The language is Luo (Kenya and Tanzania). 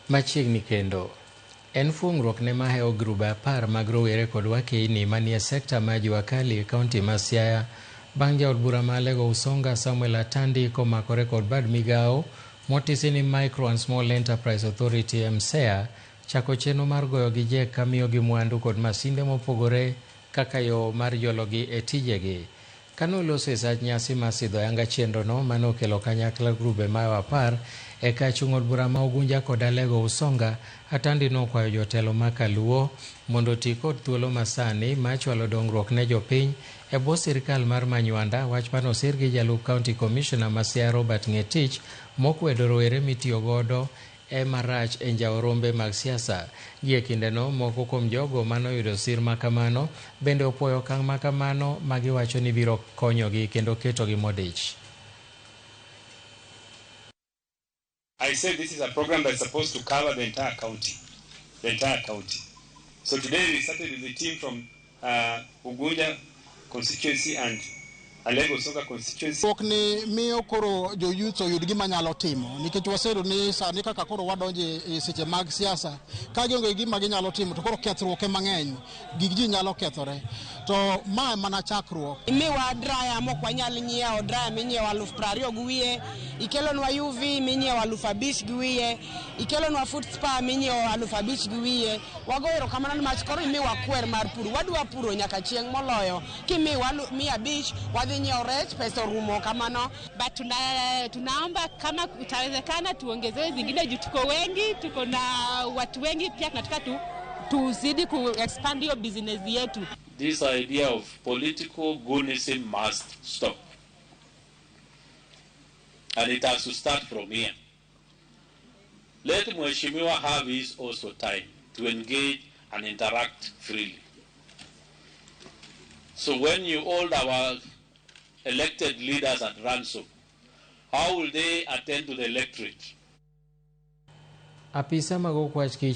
Machiegni kendo en fuong'ruok ne mahewo grube 10 mag rowere kod wakeini manie sekta ma Jua Kali e kaunti ma Siaya bang' jaod bura ma Alego Usonga Samuel Atandi komakore kod bad migawo motisi ni Micro and Small Enterprise Authority MSEA chako chenro mar goyo gi jek kamiyogi mwandu kod masinde mopogore kaka yo mar jologi e tijegi. Kane oloso e sach nyasi mar sidho ayanga chenrono mane okelo kanyakla grube mayo 10 e kar chung' od bura ma Ugunja kod Alego Usonga, Atandi nokwayo jotelo ma kaluo mondo oti kod thuolo masani mar chwalo dongruok ne jopiny e bwo sirkal mar Manywanda, wach mane osir gi jalup County Commissioner ma Siaya Robert Ngetich mokwedo rowere mitiyo godo e marach e njawo rombe mag siasa. Gie kindeno, moko kuom jogo manoyudo sir makamano bende opuoyo okang' makamano ma giwacho ni biro konyogi kendo ketogi modich. I said this is a program that's supposed to cover the entire county. The entire county. So today we started with the team from Ugunja constituency and Alego Usonga constituency. Riwruok ni miyo koro jo youth oyud gima nyalo timo nikech waseyudo ni sani kaka koro wadonjo e seche mag siasa ka gionge gi gima ginyalo timo to koro kethruok ema ng'eny gig ji nyalo kethore to ma mana chakruok. Imiwa dryer mok wanyal nyiewo dryer minyiewo 20,000 gi wiye, ikelonwa UV minyiewo 5,000 gi wiye, ikelonwa foot spa minyiewo 5,000 gi wiye. Wago erokamano nimach koro imiwa kwer mar pur. Wadwa puro nyaka chieng' moloyo kimiwa 500 wadhi nyiewo rech pesa orumo kamano. But tunaomba kama itawezekana tuongezewe zingine juu tuko wengi, tuko na watu wengi pia tunataka tuzidi ku expand hiyo business yetu. This idea of political goonism must stop. And it has to start from here. Let Mheshimiwa have his also time to engage and interact freely. So when you hold our elected leaders at ransom, how will they attend to the electorate? Apisa mag okwach kich.